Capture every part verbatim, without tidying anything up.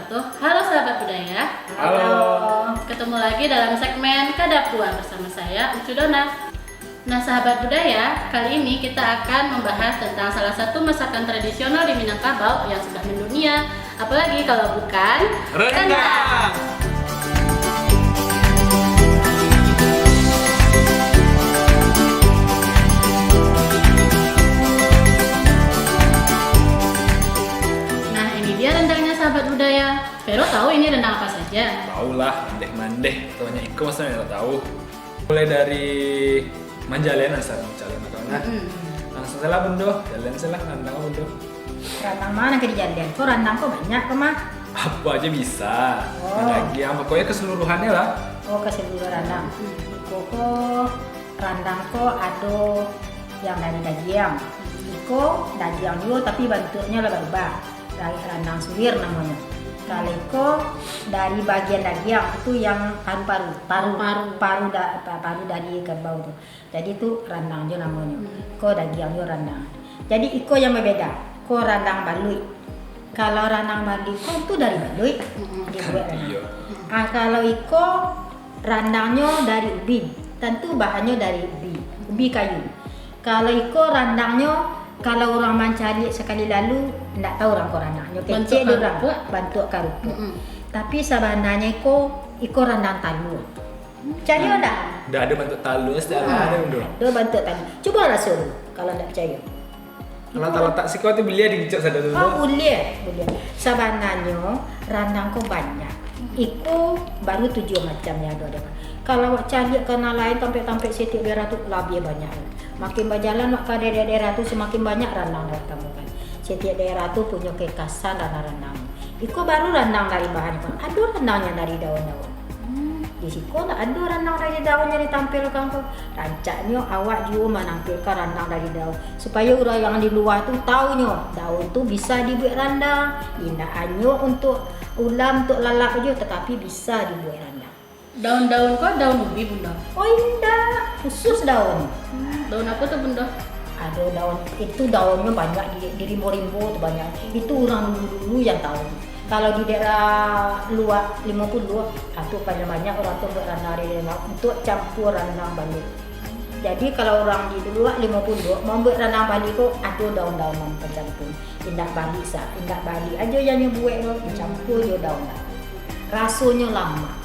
Halo sahabat budaya. Halo. Ketemu lagi dalam segmen Ka Dapua bersama saya, Ucu Dona. Nah, sahabat budaya, kali ini kita akan membahas tentang salah satu masakan tradisional di Minangkabau yang sudah mendunia, apalagi kalau bukan rendang. Nah, ini dia rendangnya, sahabat budaya. Vero tahu ini rendang apa saja? Tahu lah, mandeh-mandeh. Tanya iko masa ndak tahu. Mulai dari manjalen asa manjalen atau nah. Mm-mm. Langsung salah Bundo, jalan salah rendang Bundo. Rendang ma nan ka dijalen? Ko rendang ko banyak ko mah. Apa aja bisa. Oh. Nah, yang pokoknya keseluruhannya lah. Oh, keseluruhan rendang. Iko ko rendang ko ado yang dari dagiang. Iko dagiang juo tapi bantuaknyo lah barubah. Dari rendang suwir namonyo. Kalau iko dari bagian dagiang tu yang paru-paru. Paru. Paru. Paru da-, pa-, paru dari kerbau tu. Jadi tu rendang jo namonyo. Hmm. Ko dagiang jo rendang. Jadi iko yang berbeda. Ko rendang baluik. Kalau rendang baluik ko tu dari baluik. Hmm. Dibuek rendang. Iyo. Ah, kalau iko rendangnyo dari ubi. Tantu bahannyo dari ubi. Ubi kayu. Kalau iko randangnyo, kalau urang mancaliak sakali lalu, ndak tahu urang ko randangnyo. Bantuak kecek dek urang, karupuk. Bantuak karupuk. Mm-mm. Tapi sabananyo iko, iko randang talua. Picayo ndak? Ndak ado bantuak talua, setiap Ah, ado, Bro. Ado bantuak talua. Cubo raso dulu, kalau ndak picayo. Kalau talatak siko tu buliah digicok sadonyo. Oh, buliah, buliah. Sabananyo, randang ko banyak. Iko baru tujuah macam nan ado, ado. Kalau awak caliak ka nan lain, tampek-tampek setiap daerah tu labiah banyak. Makin bajalan awak ka daerah-daerah tu, samakin banyak randang awak tamukan. Setiap daerah tu punyo kekhasan randang-randang. Iko baru randang dari bahan ko. Ado randang nan dari daun-daun. Hmm. Di siko lah ado randang dari daun nan ditampilkan ko. Rancaknyo awak juo manampilkan randang dari daun. Supayo urang yang di lua tu taunyo, daun tu bisa dibuek randang. Indak hanyo untuak ulam, untuak lalap ajo, tatapi bisa dibuek randang. Daun-daun ko daun ubi, Bunda? Oh, indak, khusus daun. Hmm, daun apo tu, Bunda? Ado daun, itu daunnyo banyak di, di rimbo-rimbo tu banyak. Itu urang dulu-dulu yang tahu. Kalau di daerah Luak Limo Puluah, ah, tu paling banyak urang tu buek randang dari daun untuak campua randang baluik. Jadi, kalau urang di Luak Limo Puluah, mambuek randang baluik ko ado daun-daun nan tacampua. Indak baluik sa, indak baluik ajo yang nyo buek tu, dicampua jo daun-daun. Rasonyo lamak.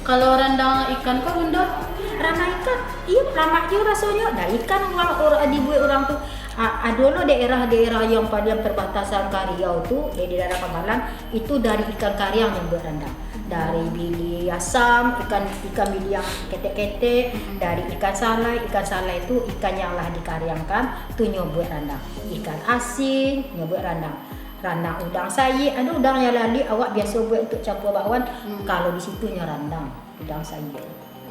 Kalau randang ikan ko, Bunda? Randang ikan, iyo, lamak juo rasonyo. Dari ikan urang, urang dibuek urang tu. A-, ado lo daerah-daerah yang paliang perbatasan ka Riau tu, di, di daerah Pangkalan, itu dari ikan kariang yang buek randang. Dari bili asam, ikan, ikan bili yang ketek-ketek, Mm-mm. dari ikan salai, ikan salai tu ikan yang lah dikariangkan, tu nyo buek randang. Ikan asin, nyo buek randang. Randang udang sayik, ado udang yang lalu awak biaso buek untuak campua bakwan, Hmm. kalau di situ nyo randang, udang sayik.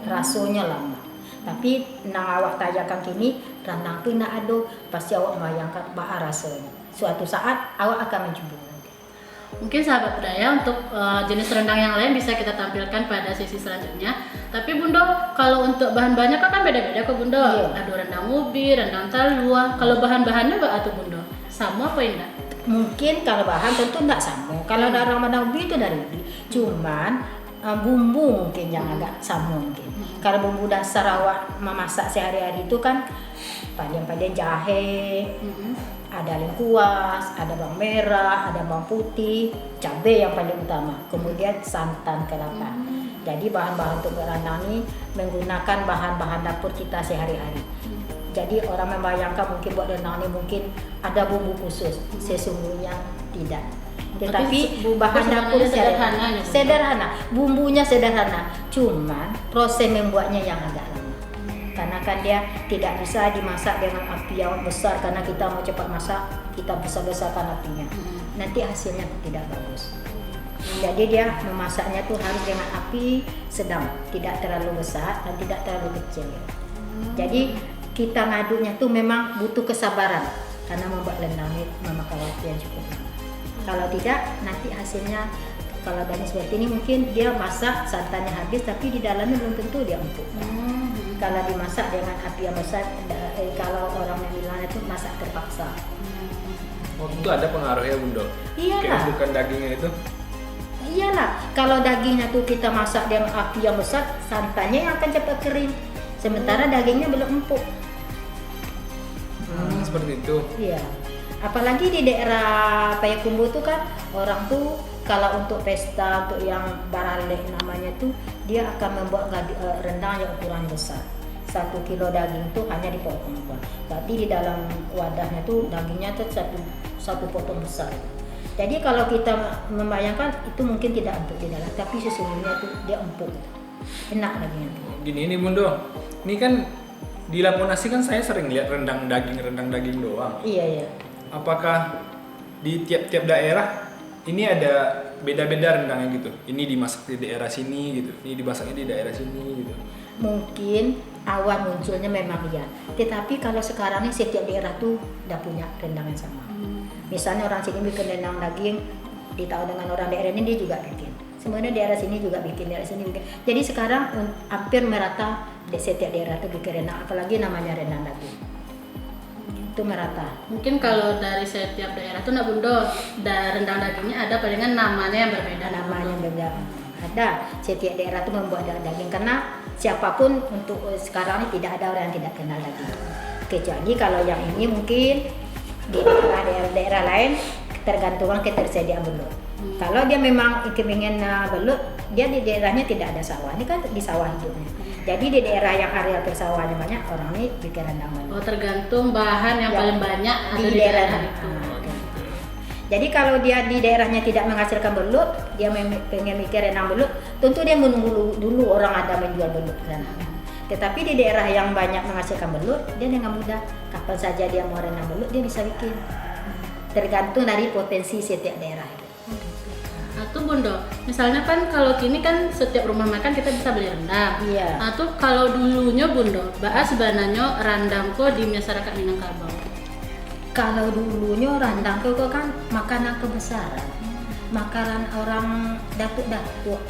Rasonyo lamak. Tapi nan awak tanyakan kini, randang tu indak ado, pasti awak mambayangkan baa rasonyo. Suatu saat awak akan mancubo nanti. Mungkin sahabat budaya untuk, eh, jenis rendang yang lain bisa kita tampilkan pada sesi selanjutnya. Tapi Bunda, kalau untuk bahan-bahannya kan, kan beda-beda kok Bunda. Iya. Ada rendang ubi, rendang talua. Kalau bahan-bahannya baa tu Bunda? Sama apa indak? Mungkin kalau bahan tentu ndak samo. Kalau Hmm. dari rendang ubi itu dari ubi. Cuman, eh, bumbu mungkin yang Hmm. agak sama mungkin. Hmm. Kalau bumbu dasar awak memasak sehari-hari itu kan paliang-paliang jahe, Hmm. ada lengkuas, ada bawang merah, ada bawang putih, cabe yang paling utama. Kemudian santan kelapa. Hmm. Jadi bahan-bahan untuk buat rendang ni menggunakan bahan-bahan dapur kita sehari-hari. Hmm. Jadi orang membayangkan mungkin buat rendang ni mungkin ada bumbu khusus. Hmm. Sesungguhnya tidak. Tapi Tetapi se-, bumbu bahan dapur sebenarnya sehari-hari sederhana gitu. Sederhana. Bumbunya sederhana. Cuman proses membuatnya yang agak lama. Hmm. Karena kan dia tidak bisa dimasak dengan api yang besar karena kita mau cepat masak, kita besar-besarkan apinya. Hmm. Nanti hasilnya tidak bagus. Jadi dia memasaknya tuh harus dengan api sedang, tidak terlalu besar dan tidak terlalu kecil. Hmm. Jadi kita ngaduknya tuh memang butuh kesabaran karena membuat rendang ini memakan waktu yang cukup lama. Kalau tidak, nanti hasilnya, kalau daging seperti ini mungkin dia masak santannya habis tapi di dalamnya belum tentu dia empuk. Hmm. Kalau dimasak dengan api yang besar, eh, kalau orang yang bilang itu masak terpaksa. Hmm. Oh, itu ada pengaruhnya, Bunda? Iya. Keempukan dagingnya itu? Iyalah, kalau dagingnya tu kita masak dengan api yang besar, santannya yang akan cepat kering. Sementara dagingnya belum empuk. Hmm, seperti itu. Iya. Apalagi di daerah Payakumbuh tu kan, orang tu kalau untuk pesta, untuk yang baralek namanya tu, dia akan membuat gadi- eh, rendang yang ukuran besar. Satu kilo daging tu hanya dipotong dua. Berarti di dalam wadahnya tu dagingnya tu satu satu potong besar. Jadi kalau kita membayangkan, itu mungkin tidak empuk di dalam, tapi sesungguhnya tu dia empuk. Enak dagingnya tu. Gini nih Bundo, ini kan di Lamonasi kan saya sering lihat rendang daging, rendang daging doang. Iya, iya. Apakah di tiap-tiap daerah ini ada beda-beda rendangnya gitu? Ini dimasak di daerah sini gitu, ini dimasaknya di daerah sini gitu. Mungkin awal munculnya memang iya. Tetapi kalau sekarang ni setiap daerah tu dah punya rendang yang sama. Misalnya orang sini bikin rendang daging, ditahu dengan orang daerah ini, dia juga bikin. Sebenarnya daerah sini juga bikin, daerah sini bikin. Jadi sekarang un- hampir merata di setiap daerah tu bikin rendang, apalagi namanya rendang daging. Itu merata. Mungkin kalau dari setiap daerah tu nak Bundo, da- rendang dagingnya ada palingan namanya yang berbeda. Namanya beda. Ada, setiap daerah tu membuat da- daging karena siapapun untuk eh, sekarang ni tidak ada orang yang tidak kenal daging. Kecuali kalau yang ini mungkin di daerah-daerah lain tergantungan ketersediaan belut. Kalau dia memang ingin uh, belut, dia di daerahnya tidak ada sawah. Ini kan di sawah hidupnya. Jadi di daerah yang areal persawahannya banyak, orang ni bikin rendang belut. Oh, tergantung bahan yang Ya, paling banyak ada di di daerah. daerah itu. Ah, oke. Jadi kalau dia di daerahnya tidak menghasilkan belut, dia mem- pengen bikin rendang belut, tentu dia menunggu dulu, dulu orang ada menjual belut ke sana. Tetapi di daerah yang banyak menghasilkan belut, dia dengan mudah, kapan saja dia mau rendang belut, dia bisa bikin. Tergantung dari potensi setiap daerah. Nah, tu Bundo, misalnya kan kalau kini kan setiap rumah makan kita bisa beli rendang. Iya. Nah, tu kalau dulunya Bundo, baa sebenarnya rendang ko di masyarakat Minangkabau? Kalau dulunyo randang tu kan makanan kebesaran, makanan orang datuak-datuak.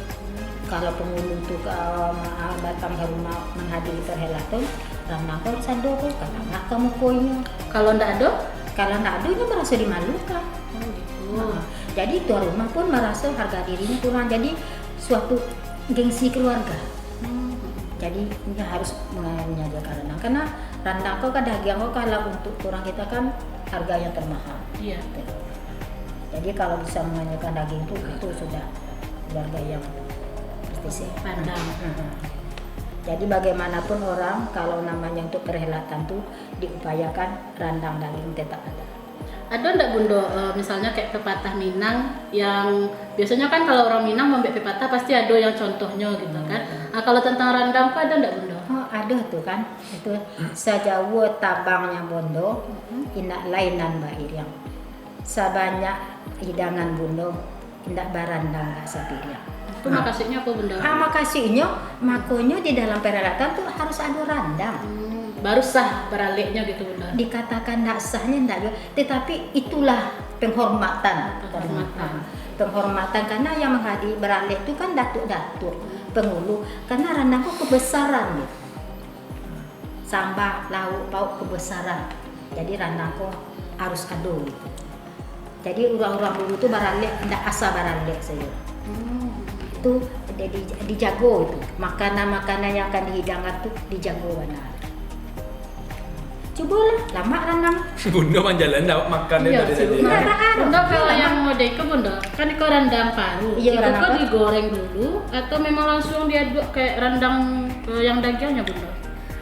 Kalau pangulu tu ka ma- datang ka rumah manghadiri parhelatan, randang tu harus ado tu, ka tangah ka mukonyo. Kalau ndak ado? Kalau ndak ado, inyo maraso dimalukan. Oh, gitu. Ha, jadi tuan rumah pun maraso harga dirinyo kurang, jadi suatu gengsi keluarga. Jadi inyo harus manyajiakan randang, karena randang ko kan dagiang ko kalau untuk urang kita kan harga yang termahal. Iya. Jadi kalau bisa manyajiakan daging tu, itu sudah keluarga yang prestis. Pandang. Mm-mm. Jadi bagaimanapun orang, kalau namanya untuk perhelatan tu diupayakan randang daging tetap ada. Ada ndak Bundo, eh, misalnya kayak pepatah Minang yang biasanya kan kalau orang Minang mambuek pepatah pasti ada yang contohnya gitu kan. Nah, kalau tentang randang ko ada ndak Bundo? Oh, ada tu kan. Itu sajauah tabangnya Bondo, indak lai nan bairiang. Sabanyak hidangan Bundo, indak barandang lah sapiriang. Itu makasihnya apa Bundo? Ah, makasihnya, makonyo di dalam perhelatan tu harus ada randang. Hmm, baru sah baraleknya gitu Bundo. Dikatakan ndak sahnya ndak juga, tetapi itulah penghormatan. Penghormatan. Ah, penghormatan karena yang menghadiri baralek tu kan datuk-datuk, pangulu. Karena randang ko kebesaran gitu. Sambah, lauk, pauk kebesaran. Jadi randang ko harus ado gitu. Jadi urang-urang dulu tu baralek, ndak asa baralek sajo. Hmm. Itu di- di- dijago itu. Makanan-makanan yang akan dihidangkan tu dijago bana. Cubolah, lamak randang. Bundo manjalan awak makan Iya, dari tadi. Bundo. Bundo kalau yang model itu Bundo, kan itu randang paru. Iya, Itu randang kok paru. Digoreng dulu atau memang langsung diaduk kayak randang eh, yang dagingnya Bundo?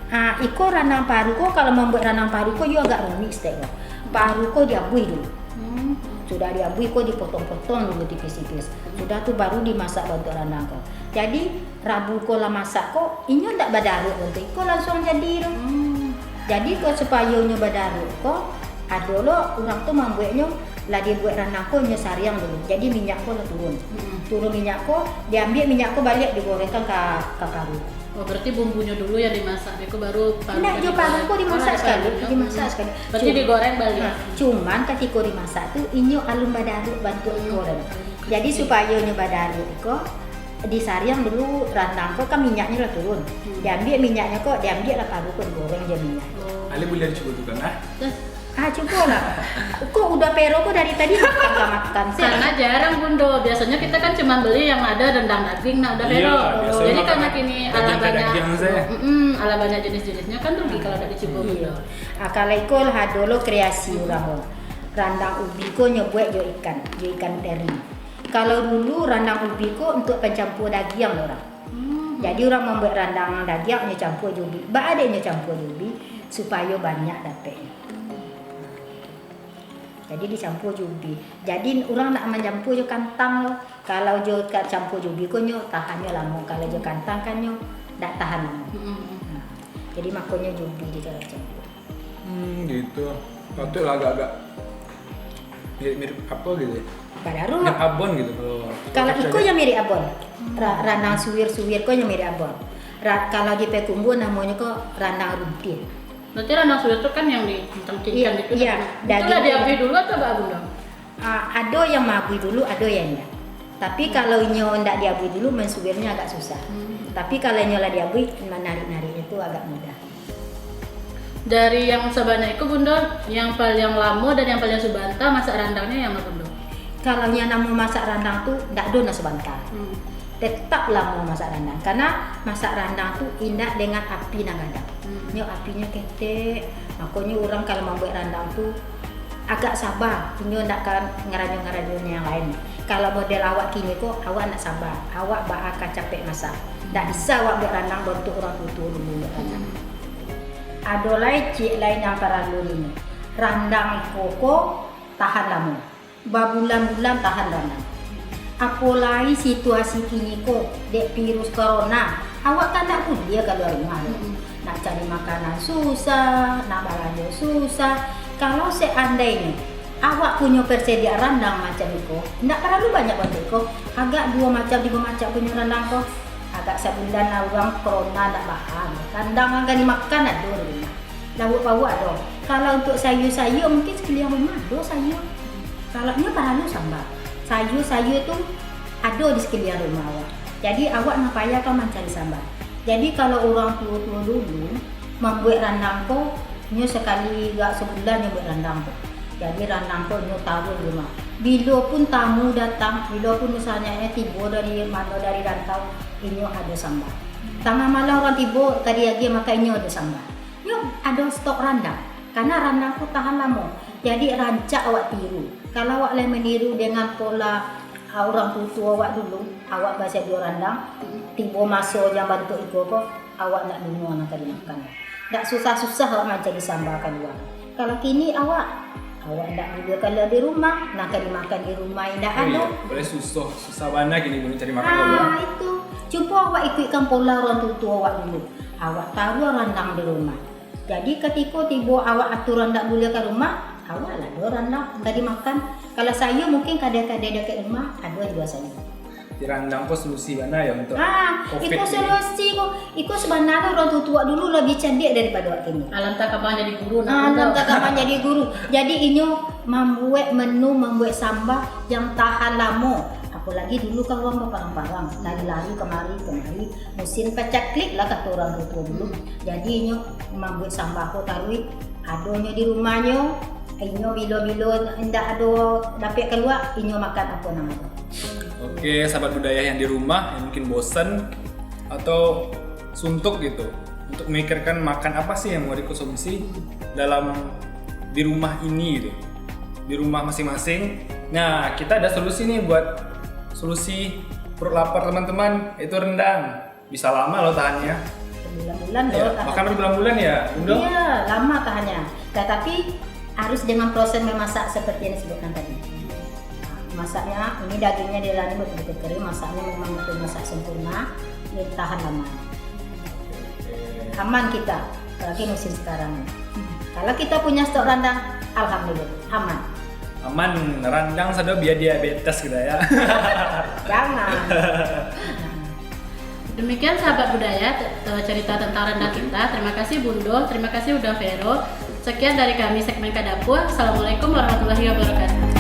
Ah, iko randang paru ko, kalau mambuek randang paru ko yo agak rumik stek ko. Paru ko diabuih dulu. Hmm. Sudah diabuih ko dipotong-potong dulu tipis-tipis. Sudah tu baru dimasak bantuak randang ko. Jadi rabu ko lah masak ko, inyo ndak badaruak bantuak iko, langsung jadi tu. Hmm. Jadi ko supayo nyo badaruak ko, ado lo urang tu mambueknyo lah dibuek randang ko inyo sariang dulu. Jadi minyak ko lah turun. Hmm. Turun minyak ko, diambiak minyak ko baliak digorengkan ka ka paru. Oh, berarti bumbunya dulu yang dimasak, itu baru paru Ndak, yang jo paru digoreng. ko dimasak Oh, ada sekali, parunya. dimasak Hmm. sekali. Berarti Cuma- digoreng balik. Nah, cuman katiko dimasak tu inyo alun badaruak bantuak Hmm. iko tadi. Jadi supayo nyo badaruak iko, disariang dulu randang ko kan minyaknyo lah turun. Hmm. Diambiak minyaknyo ko, diambiak lah paru ko digoreng jo minyak. Oh. Ali boleh dicuba tu kan ah? Terus, Ah, Ah, cubolah. Kok Uda Vero ko dari tadi makan ka makan, sih? Karena jarang, Bundo. Biasanya kita kan cuma beli yang ada rendang daging, nah, Uda Vero. Iya, biasanya. Jadi makan karena kini ala daging ka banyak, daging, sih. Mm-mm, ala banyak jenis-jenisnya kan rugi kalau tidak dicubo, Bundo. Iya. Ah, kalau iko lah ado lo kreasi urang lo. Randang ubi ko nyo buek jo ikan, jo ikan teri. Kalau dulu randang ubi ko untuk pancampua dagiang lo urang. Hmm. Jadi urang mambuek randang dagiang nyo campua jo ubi. Baa dek nyo campua jo ubi, supayo banyak dapeknyo. Jadi dicampua jo ubi. Jadi urang nak mancampua jo kantang lo. Kalau jo ka-, campua jo ubi ko nyo tahannyo lamo. Kalau jo kantang kan nyo dak tahan lamo. Mm-mm. Nah, jadi makonyo jo ubi dicampua. Hmm, gitu. Patut lah agak-agak mirip-mirip apa gitu ya? Badarua. Mirip abon gitu kalau Kalau cocok iko aja. Yang mirip abon. Ra-, randang suwir-suwir ko yang mirip abon. Ra-, kalau di Payakumbuh namonyo ko randang runtiah. Berarti randang suwir tu kan yang di cangkihkan gitu, iya, kan? Itu lah daging diabuih dulu atau baa, Bundo? Ah, ado yang maabui dulu, ado yang indak. Tapi kalau inyo indak diabui dulu, mansuwirnyo agak susah. Hmm. Tapi kalau inyo lah diabui, manarik-nariknyo tu agak mudah. Dari yang sabanyak itu, Bundo, yang paling lamo dan yang paling subanta masak randangnyo yang ma, Bundo? Kalau yang namo masak randang tu, ndak ado nan subanta. Hmm. Tetap lamo masak randang. Karena masak randang tu indak dengan api nan gadang. Hmm. Nyo apinyo ketek. Makonyo urang kalau mambuek randang tu agak saba. Inyo ndak ka ngarajo-ngarajo yang lain. Kalau model awak kini ko, awak ndak saba. Awak baa ka capek masak. Ndak bisa awak buek randang bantuak urang tuo-tuo dulu buek randang. Hmm. Ado lai ciek lai nan paralu ni. Randang iko ko tahan lamo. Babulan-bulan tahan randang. Apo lai situasi kini ko, dek virus corona, awak kan ndak buliah kalua rumah doh. Mm-mm. Nak cari makanan susah, nak balanjo susah. Kalau seandainyo awak punyo persediaan randang macam iko, ndak paralu banyak bantuak iko, agak duo macam, tigo macam punyo randang ko. Agak sabulan lah urang corona ndak baa, randang nan ka dimakan ado di rumah. Lauak pauak ado. Kalau untuak sayua-sayua, mungkin sakaliang rumah ado sayua. Kalau nyo paralu samba. Sayua-sayua tu ado di sakaliang rumah awak. Jadi, awak nan payah ka mancari samba. Jadi, kalau urang tuo-tuo dulu mambuek randang ko, nyo sakali agak sabulan nyo buek randang ko. Jadi, randang ko nyo taruah di rumah. Bilo pun tamu datang, bilo pun misalnyo tibo dari mano, dari rantau, inyo ado samba. Tangah malam urang tibo, tadi agiah makan, inyo ado samba. Nyo ado stok randang, karena randang tu tahan lamo. Jadi, rancak awak tiru. Kalau awak lai maniru dengan pola, ah, urang tuo-tuo awak dulu, awak basadio randang, tibo maso jan bantuak iko ko, awak ndak nimo nan ka dimakan. Ndak susah-susah awak mancari samba kalua. Kalau kini awak, awak ndak buliah kalua di rumah, nan ka dimakan di rumah indak ado. Oh iya, boleh susah, susah bana kini buliah cari makan kalua. Ah, itu. Cubo awak ikuikkan pola urang tuo-tuo awak dulu. Awak taruah randang di rumah. Jadi, katiko tibo awak aturan ndak buliah ka rumah, awak lah ado randang ka dimakan. Kalau sayua mungkin kadai-kadai dakek rumah ado jua sayua. Di randang ko solusi bana ya untuk Ah, covid iko ni. Solusi ko, iko sabananyo urang tuo-tuo dulu labiah cadiak daripado awak kini. Alantah ka manyadi guru, nak Ah, mudo. Alantah ka manyadi guru. Jadi, inyo mambuek menu, mambuek samba yang tahan lamo. Apolagi dulu kan urang baparang-parang, lari-lari kamari, kamari. Musim pacaklik lah kato urang tuo-tuo dulu. Hmm. Jadi, inyo mambuek samba ko taruih, adonyo di rumahnyo, inyo bilo-bilo indak ado dapek kalua, inyo makan apo nan ado. Oke, sahabat budaya yang di rumah yang mungkin bosan atau suntuk gitu, untuk memikirkan makan apa sih yang mau dikonsumsi dalam, di rumah ini gitu, di rumah masing-masing. Nah, kita ada solusi nih buat solusi perut lapar teman-teman, itu rendang. Bisa lama loh tahannya. Berbulan-bulan Iya, loh tahan. Bahkan berbulan-bulan ya, Bun? Iya, lama tahannya. Tetapi harus dengan proses memasak seperti yang disebutkan tadi. Masaknya, ini dagingnya dilalui betul-betul kering, masaknya memang betul masak sempurna, ini tahan lama. Aman kita, apalagi musim sekarang ini. Kalau kita punya stok randang, alhamdulillah, aman. Aman, randang sado bia diabetes gitu ya. Jangan. Demikian sahabat budaya, te-, te-, cerita tentang rendang kita. Terima kasih Bundo, terima kasih Uda Vero. Sekian dari kami segmen Ka Dapur. Assalamualaikum warahmatullahi wabarakatuh.